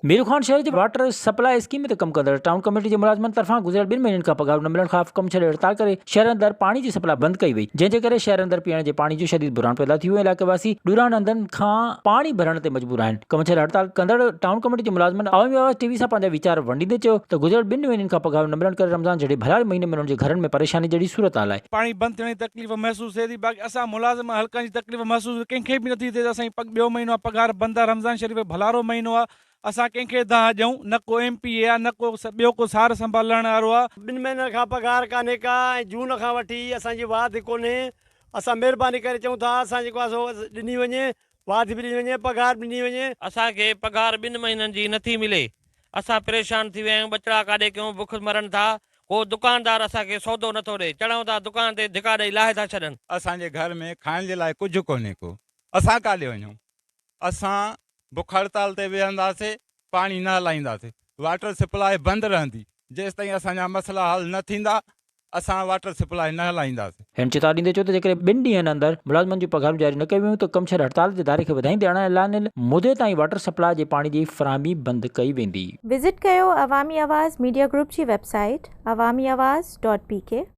ميرخان شهر جي water supply scheme تي ڪم ڪندڙ ٽائون ڪميٽي جي ملازمن طرفان گذريل ٻن مهينن کان پگهارون نه ملڻ خلاف ڪم ڇڏي هڙتال ڪري شهر اندر پاڻي جي سپلاء بند ڪئي وئي جنهن جي ڪري شهر اندر پيئڻ جي پاڻي جو شديد بحران پيدا ٿي ويو ۽ علائقي واسي ڏورانهن هنڌن کان پاڻي ڀرڻ تي مجبور آهن. ڪم ڇڏي هڙتال ڪندڙ ٽائون ڪميٽي جي ملازمن عوامي آواز ٽي وي سان پنهنجا ويچار ونڊيندي چيو ته گذريل ٻن مهينن کان پگهارون نه ملڻ ڪري رمضان جهڙي ڀلاري مهيني ۾ انهن جي گهرن ۾ پريشاني جهڙي صورتحال آهي. پاڻي بند ٿيڻ جي تڪليف محسوس ٿئي ٿي باقي اسان ملازم حلقن جي تڪليف محسوس ڪنهن کي به نٿي ٿئي ته اسان جي ٻيو مهينو آهي پگهار بند آهي رمضان شريف ڀلارو مهينو آهي اسان ڪنهن کي دانهن ڏيون، نه ڪو ايم پي اي آ، نه ڪو ٻيو ڪو سار سنڀال لهڻ وارو آ. ٻن مهينن کان پگهار ڪانهي ڪا ۽ جون کان وٺي اسان جي واڌ ڪونهي، اسان مهرباني ڪري چئون ٿا اسان جيڪو آ سو ڏني وڃي، واڌ به ڏني وڃي، پگهار به ڏني وڃي. اسان کي پگهار ٻن مهينن جي نٿي ملي، اسان پريشان ٿي ويا آهيون، ٻچڙا ڪاڏي ڪيون، بک مرن ٿا، ڪو دڪاندار اسان کي سودو نٿو ڏئي، چڙهون ٿا دڪان تي ڌڪا ڏئي لاهي ٿا ڇڏن. اسان جي گهر ۾ کائڻ جي لاء ڪجهه ڪونهي ڪو، اسان ڪاڏي وڃون؟ اسان بک هڙتال تي ويهنداسين، پاڻي نه هلائينداسين، واٽر سپلاء بند رهندي، جيستائين اسان جا مسئلا حل نه ٿيندا، اسان واٽر سپلاء نه هلائينداسين. هن چتاء ڏيندي چيو ته جيڪڏهن ٻن ڏينهن اندر ملازمن جون پگهارون جاري نه ڪيون ويون ته ڪم ڇڏ هڙتال جي دائري کي وڌائيندي اڻ اعلانيل مدي تائين واٽر سپلاء جي پاڻي جي فراهمي بند ڪئي ويندي. وزٽ ڪيو عوامي آواز ميڊيا گروپ جي website Awami Awaz dot P K.